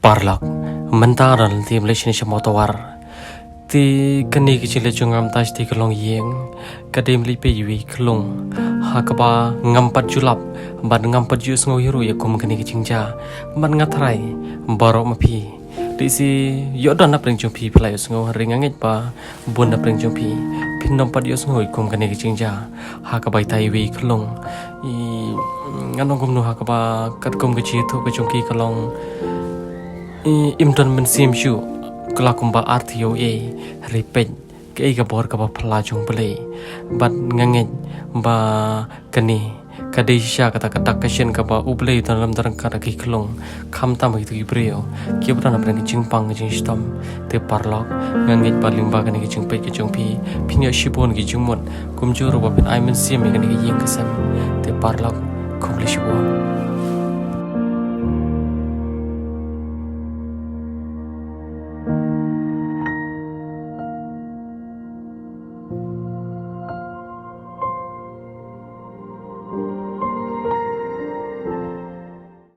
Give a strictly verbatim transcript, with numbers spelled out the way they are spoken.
Paralok, mynta don lynti ym leit shane sha Mawtawar. Te kane ka jingleit jong nga mynta shatei ka longïing ka dei ban leit peit ïa iwei i khlung ha kaba ngam pat ju lap bad ngam pat ju ïohsngew hi ruh ïa kum kane ka jingjia. Bad nga tharai baroh ma phi, lehse ïoh don na pdeng jong phi phi la ïohsngew, hynrei nga ngeit ba bun na pdeng jong phi phin ym pat ïohsngew ïa kum kane ka jingjia ha kaba itai iwei i khlung. I, ngan ong kumno ha kaba katkum ka jingïathuh ka jong ki ka long, i, im don mynsiem shuh, ka la kumba artylli, hynrei peit kaei ka bor kaba phylla jong U Blei. Bad nga ngeit ba kane ka dei shisha kata ka dak ka shin kaba U Blei u don lem da ryngkat ha ki khlung, khamtam ha kito ki briew kiba don ha pdeng ka jingpang ka jingshitom. Te paralok, nga ngeit ba lyngba kane ka jingpeit ka jong phi phin ïoh shibun ki jingmut, kumjuh ruh ba phin ai mynsiem ïa kane ka ïing ka sem. Te paralok, khublei shibun.